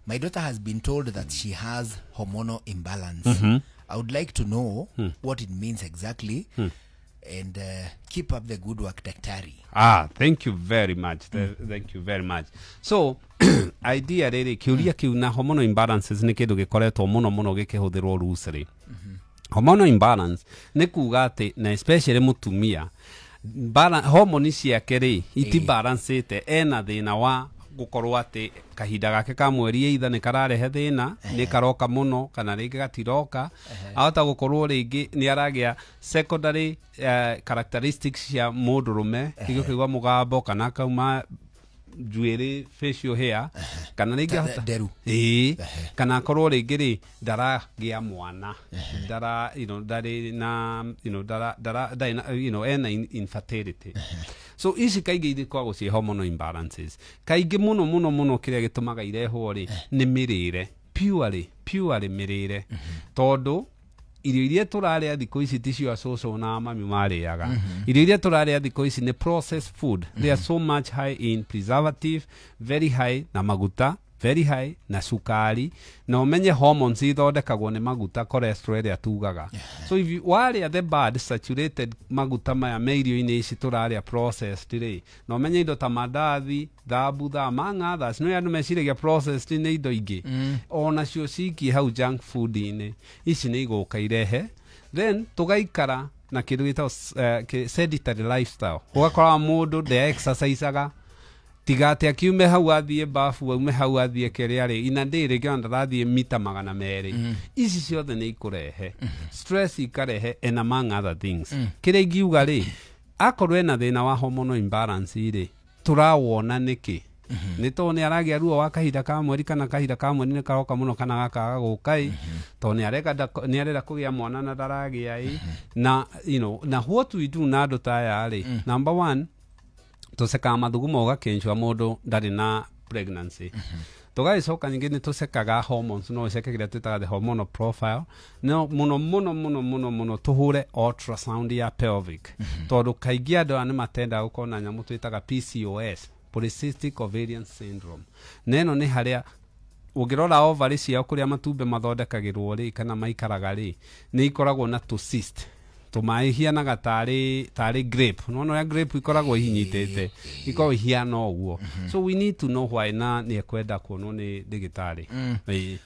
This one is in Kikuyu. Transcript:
My daughter has been told that she has hormonal imbalance. I would like to know what it means exactly and keep up the good work, daktari. Ah, thank you very much. Thank you very much. So idea rĩrĩ, kĩũria kĩu na hormonal imbalances nĩ kĩndũ gĩkoretwo mũno mũno gĩkĩhũthĩrwo loosely. Hormonal imbalance nĩ kuga atĩ, na especially mũtumia, hormone ciake rĩ itibalancĩte, ena thĩna wa gũkorwo atĩ kahinda gake ka mweri either nĩ kararehe thĩna, nĩ karoka mũno kana rĩngĩ gatiroka. Ahota gũkorwo rĩngĩ nĩ aragĩa secondary characteristics cia mũndũrũme, igũkĩigua mũgambo kana akauma njuĩrĩ, facial hair, kana rĩngĩ ahota nderu. Ĩĩ, kana akorwo rĩngĩ rĩ ndaragĩa mwana, ndara ndarĩ na ndara ndara ndarĩ na ena infertility. So ici kaingĩ ikoragwo ciĩ hormonal imbalances. Kaingĩ mũno mũno mũno kĩrĩa gĩtũmaga irehwo rĩ nĩ mĩrĩre, purely purely mĩrĩre, tondũ irio iria tũrarĩa thikũ ici ticio acũcũ na mami marĩaga. Irio iria tũrarĩa thikũ ici nĩ processed food. They are so much high in preservative, very high na maguta, very high na cukari, na ũmenye hormones ithondekagwo nĩ maguta, cholesterol ĩrĩa tugaga. So if you warĩa the bad saturated maguta maya me irio-inĩ ici tũrarĩa processed rĩ, na ũmenye indo ta mandathi, thambutha, among others, no andũ meciragia processed nĩ indo ingĩ, onacio cikie hau junk food-inĩ. Ici nĩ igũka irehe, then tũgaikara na kĩndũ gĩtagwo sedentary lifestyle. Ũgakora mũndũ nde exercisaga, tiga atĩ akiume hau athiĩ bafu, aume hau athiĩ kĩrĩa rĩ ina ndĩ rĩngĩ ona ndarathiĩ mita 200. Ici ciothe nĩ ikũrehe stress, ikarehe and among other things. Kĩrĩa ingiuga rĩ, akorwo ena thĩna wa hormonal imbalance rĩ, tũrawona nĩkĩ? Nĩ tondũ nĩ aragĩa ruo wa kahinda ka mweri, kana kahinda ka mweri nĩ karoka mũno kana gakaga gũka ĩ, tondũ nĩ arenda kũgĩa mwana na ndaragĩa ĩ. Na na what we do na andũ ta aya rĩ, number one, tũcekaga mathugumo ũgakĩnjwa mũndũ ndarĩ na pregnancy. Tũgagĩcoka ningĩ nĩ tũcekaga hormones, no ũceke kĩrĩa twĩtaga the hormonal profile. No mũno mũno mũno mũno mũno tũhũre ultrasound ya pelvic, tondũ kaingĩ andũ aya nĩ matendaga gũkorwo na nyamũ twĩtaga PCOS, polycystic ovarian syndrome. Na ĩno nĩ harĩa ũngĩrora ovary ciao, kũrĩa matumbĩ mathondekagĩrwo rĩ kana maikaraga rĩ, nĩ ikoragwo na tũ cyst, tũmaĩ ihianaga tarĩ grape. Nĩwona ũrĩa grape ikoragwo ihinyitĩte, ikoragwo ihiana ũguo. So we need to know why, na nĩ ekwenda kuonwo nĩ ndagĩtarĩ. Ĩĩ.